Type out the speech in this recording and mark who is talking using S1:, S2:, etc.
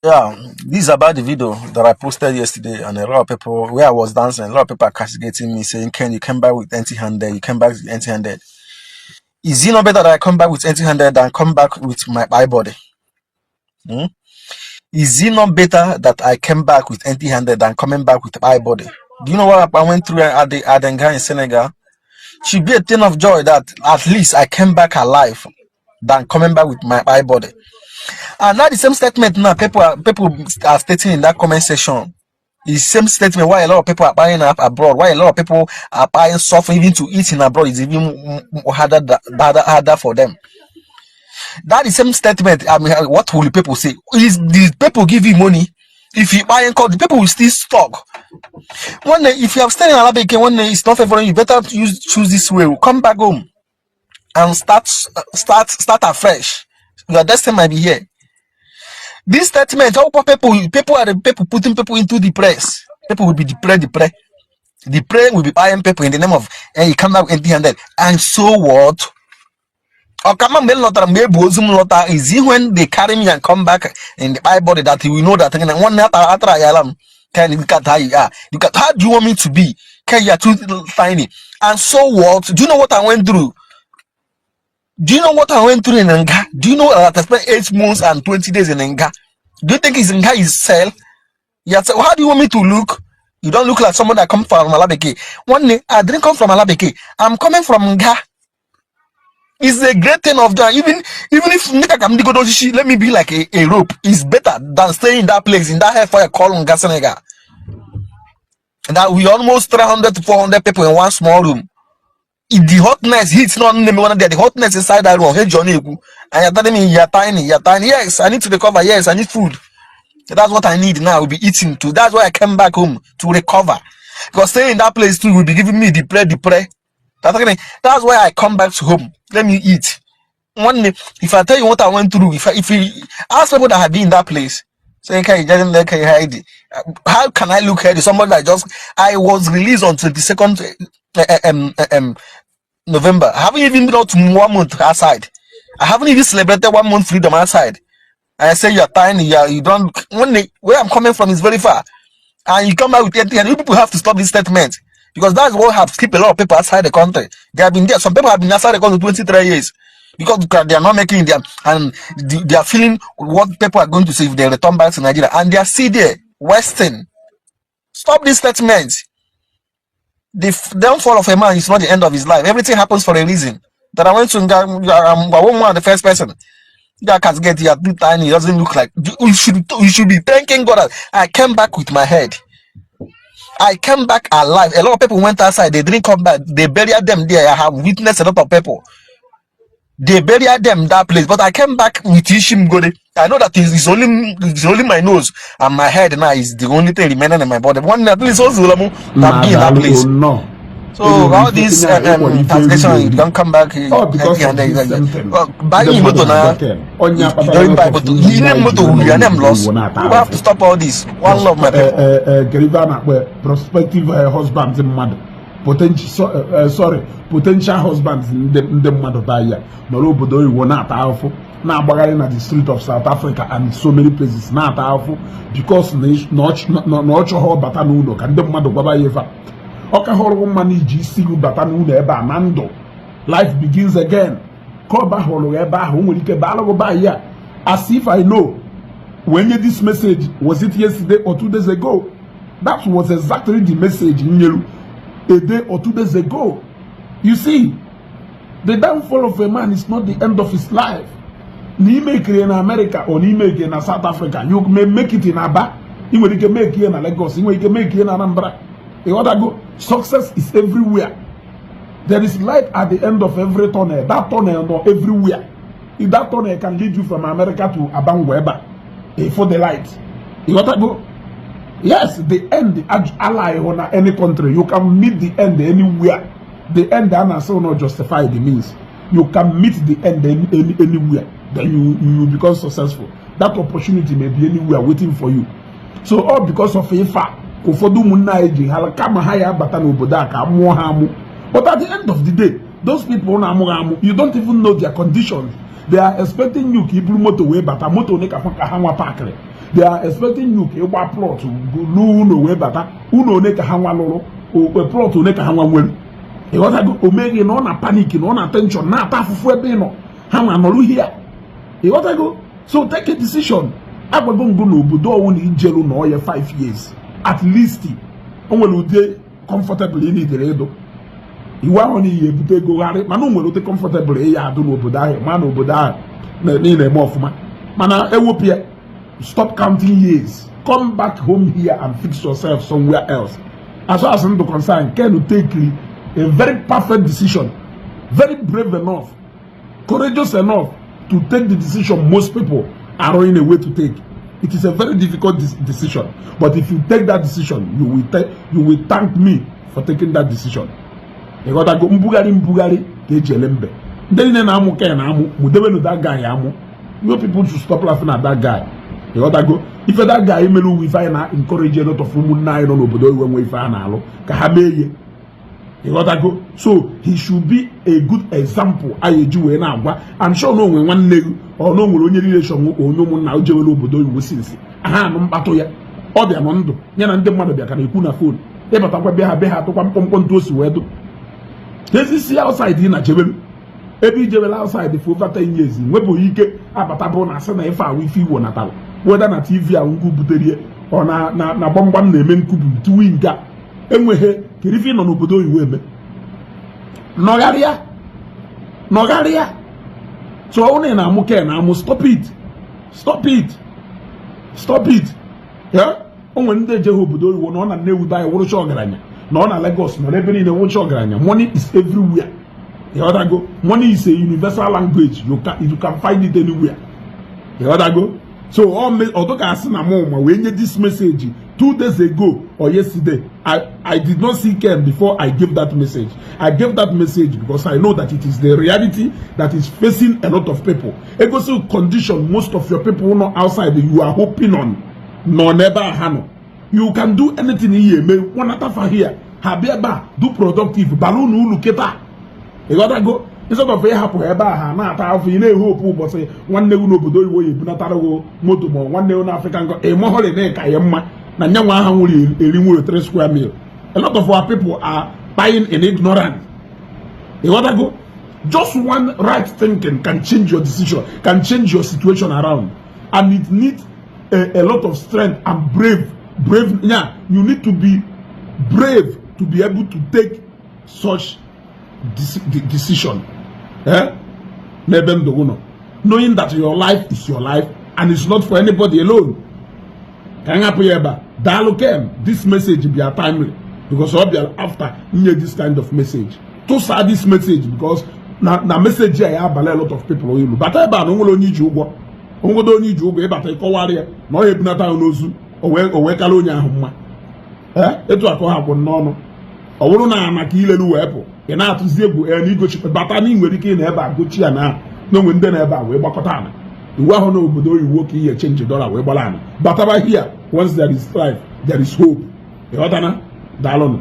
S1: Yeah, this is about the video that I posted yesterday, and a lot of people where I was dancing, a lot of people are castigating me saying, "Ken, you came back with empty-handed. You came back with empty-handed. Is it not better that I come back with empty-handed than come back with my body? Hmm? Is it not better that I came back with empty-handed than coming back with my body? Do you know what I went through at the Adenga in Senegal? Should be a thing of joy that at least I came back alive than coming back with my body. And now the same statement now people are stating in that comment section. The same statement why a lot of people are buying up abroad, why a lot of people are buying suffering even to eat in abroad is even harder for them. That the same statement. I mean, what will the people say? Is the people give you money? If you buy and call, the people will still stock. One day, if you have stayed in Alabama, one day it's not favoring you, better choose this way. Come back home and start afresh. Your destiny might be here. This statement, how people are the people putting people into the press. People will be depressed. The prayer will be buying people in the name of, and you come back empty-handed. And so what? Or come on, is it when they carry me and come back in the body that we know that one can you look at how you are? Look at how do you want me to be? Can you are too tiny? And so what? Do you know what I went through? Do you know what I went through in Nga? Do you know that I spent 8 months and 20 days in Nga? Do you think Nga is sell? Yes. So how do you want me to look? You don't look like someone that comes from Malabeke. One day, I didn't come from Malabeke. I'm coming from Nga. It's a great thing of joy. Even if let me be like a rope. It's better than staying in that place, in that hellfire called Nga Senegal. That we almost 300 to 400 people in one small room. If the hotness hits not one there, the hotness inside that room. Hey Johnny, and you're telling me you're tiny. Yes, I need to recover. Yes, I need food. That's what I need now. We'll be eating too. That's why I came back home to recover. Because staying in that place too will be giving me the prayer. That's why I come back to home. Let me eat. One day, if I tell you what I went through, if you ask people that have been in that place, saying, "Can you just let you hide it?" How can I look at somebody that I was released on 22nd November. I haven't even been out to 1 month outside. I haven't even celebrated 1 month freedom outside. And I say you're tiny, you don't. One day, where I'm coming from is very far, and you come back with anything, and you people have to stop this statement because that's what has kept a lot of people outside the country. They have been there. Some people have been outside the country 23 years because they are not making them, and they are feeling what people are going to say if they return back to Nigeria, and they are still there, Western. Stop this statement. The downfall of a man is not the end of his life. Everything happens for a reason. That I went to the first person. That can get here too tiny. It doesn't look like you should be thanking God that I came back with my head. I came back alive. A lot of people went outside, they didn't come back, they buried them there. I have witnessed a lot of people. They buried them in that place, but I came back with Ishim Gode. I know that it's only my nose and my head now is the only thing remaining in my body. One at least also that be in that place.
S2: No.
S1: So all these translation, you don't come back.
S2: Because
S1: buy me motor now. You don't buy motor. You need motor. You are them lost. You have to stop all this. One love, my people.
S2: Prospective husbands in mother. Potential husbands in the mother buyer. No, but you will not powerful. Now, Bagarin at the street of South Africa and so many places not powerful because not your batanudo can the mother Baba. Life begins again. As if I know when this message was it yesterday or 2 days ago. That was exactly the message in you a day or 2 days ago. You see, the downfall of a man is not the end of his life. You make it in America or you make it in South Africa. You may make it in Aba. You can make it in Lagos. You can make it in Anambra. Success is everywhere. There is light at the end of every tunnel. That tunnel not everywhere. If that tunnel can lead you from America to Abangweba for the light. You got to go. Yes, the end ally on any country. You can meet the end anywhere. The end also not justify the means. You can meet the end anywhere. Then you become successful. That opportunity may be anywhere waiting for you. So all because of a fact. But at the end of the day, those people you don't even know their conditions. They are expecting you keep motor way, but a motor they are expecting you ka ịgba plot n'ụlọ wee bata ụlọ one ka ha nwa lụrụ plot one ka ha nwa nwere ịghọtago o meghị na ọ na panic na ọ na tension na-ata afụfụ ebe ị nọ ha nwa nọrọ hia ịghọtago so take a decision agwago ngụ n'obodo ọwụ na ijelu na ọya 5 years at least o nwere ụdị comfortable ị nidere ịdụ iwu ahụ na ihe ebute ego gharị mana o nwere ụdị comfortable ị ya adụ n'obodo ahụ ma na obodo ahụ na-eme ọfụma mana ewepụ ya stop counting years come back home here and fix yourself somewhere else as far as ndụ concern can take a very perfect decision very brave enough courageous enough to take the decision most people are running away to take. It is a very difficult decision, but if you take that decision, you will thank me for taking that decision. You got to go mbugari kejelembe. Then na amu ke na amu mudebe no that guy amu. You people should stop laughing at that guy. You got to go. If that guy emelu we find na encourage a lot of women na no obodo when we find na alo ka ha meye. You got to go. So he should be a good example. Ayeju we na agwa. I'm sure no when one negu or no nwere onye relation onye ụmụnna ojewere obodo oyibo sinsi aha anụ mkpatụ ya ọ bịa nọ ndụ ya na ndị mmadụ bịa ka na-ekwu na fon ịbatakwa be ha atụkwa mkpọmkpọ ntụ osi wee dụ ezisi outside ị na-jebelu ebe ijebela outside for over 10 years nwepụghị ike abata bụ na asị na ife ahụ ife igbo natara weda na tv ahụ ngwu butere ọ na gbamgbam na-eme nkubu ntuwi nga enweghị kere ife nọ n'obodo oyibo eme nọgharịa so only na amu ke na amu stop it yeah onwe ndị eje obodo oyibo na ọ na Nnewi dai wụrụ cha ọgaranya na ọ na Lagos na ebe niile wụrụ cha ọgaranya money is everywhere you other go money is a universal language you can find it anywhere you other go so otoka asị na mụ ma wee nye this message 2 days ago or yesterday I did not see Ken before I gave that message. I gave that message because I know that it is the reality that is facing a lot of people. Ego condition most of your people not outside you are hoping on. No never hano. You can do anything here. Me one atafa here. Habiaba do productive. Balloon uluketa. You gotta go. Instead of very happy eba na ata afu ine hope but say one day no bodo iwo ye bunatara go moto mo one day na African go e mo hole na ka yemma na nyanwa ha nwuri eri nwuri 3 square meal. A lot of our people are buying in ignorance. You gotta go. Just one right thinking can change your decision, can change your situation around, and it needs a lot of strength and brave. Yeah, you need to be brave to be able to take such decision. Knowing that your life is your life and it's not for anybody alone. This message be a timely because after this kind of message. To say this message because na message I have a lot of people but I don't need you. Don't need you. But I call warrior. No, you not ozu. Owe kalonya huma. Etu ako hapo nono. Owuru na maka ile nu wepo. Ị na-atụzi egwu n'igochi bata n'inwere ike na ebe a gochi ya na onwe ndị na ebe a wee gbakọta ana iwu ahụ na obodo oyibo ka ihe change dollar wee gbara ana bataba here once there is life there is hope ịghọtana daalụnụ